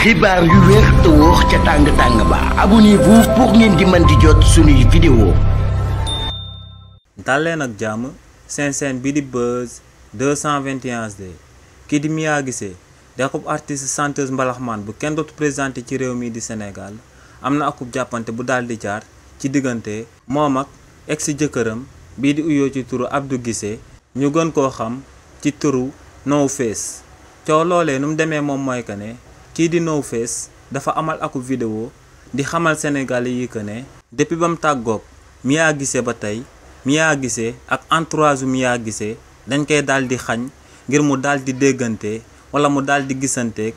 xibaar yu wér te wóor ca tàng ba abonnez-vous pour ngeen di mën di jot suñuy vidéo. daleen ak jàmm seen chaîne bi di Buzz 221 HD kii di Mia Guissé dekub artiste chanteuse mbalaxmaan bu kenn dootu présenté ci réew mi di Sénégal am na akub jàppante bu daal di jaar ci diggante moom ak ex jëkkëram bii di uyoo ci turu Abdou Guissé ñu gën koo xam ci turu No Face. coow loolee nu mu demee moom mooy que ne kii di No Face dafa amal akub vidéo di xamal Sénégalais yi que ne depuis ba mu tàggoog Mia Guissé ba tey Mia Guissé ak entourage Mia Guissé dañ koy daal di xañ ngir mu daal di déggante wala mu daal di gisanteeg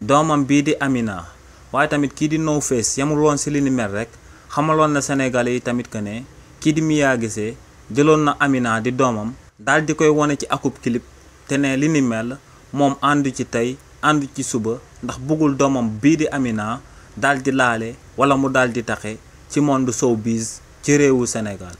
doomam bii di Amina. waaye tamit kii di No Face yamul woon si li ni mel rek xamaloon na Sénégalais yi tamit que ne kii di Mia Guissé jëloon na Amina di doomam daal di koy wone ci akub clip te ne li ni mel moom àndu ci tey àndu ci suba ndax bëggul doomam bii di Amina daal di laale wala mu daal di taxe ci monde showbiz ci réewu Sénégal.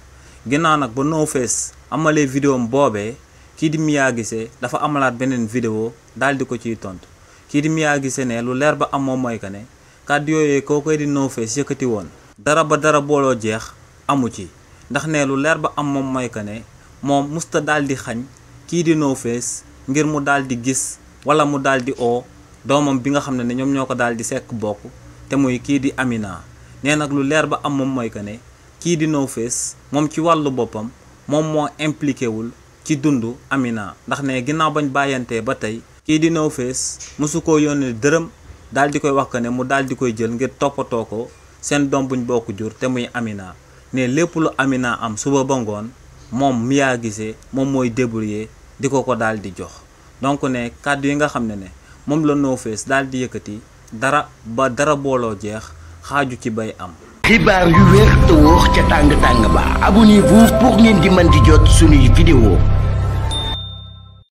ginnaaw nag ba No Face amalee vidéo am boobee kii di Mia Guissé dafa amalaat beneen vidéo daal di ko ciy tontu kii di Mia Guissé ne lu leer ba am moom mooy que ne kàddu yooyee koo koy di No Face yëkkati woon dara ba dara booloo jeex amu ci ndax ne lu leer ba am moom mooy que ne moom musta daal di xañ kii di No Face ngir mu daal di gis wala mu daal di oo doomam bi nga xam ne ñoom ñoo ko daal di sekk bokk te muy kii di Amina. nee nag lu leer ba am moom mooy que ne kii di No Face moom ci wàllu boppam moom moo impliqué wul ci dundu Amina ndax ne ginnaaw bañ bàyyantee ba tey kii di No Face mosu koo yónnee dërëm daal di koy wax que ne mu daal di koy jël ngir toppatoo ko seen doom buñ bokk jur te muy Amina. ne lépp lu Amina am suba ba ngoon moom Mia Guissé moom mooy débrouiller di ko daal di jox. donc ne kàddu yi nga xam ne moom la No Face daal di yëkkati dara ba dara booloo jeex xaaju ci bay am. xibaar yu wér te wóor ca tàng ba abonnez-vous pour ngeen di mën di jot suñuy vidéo.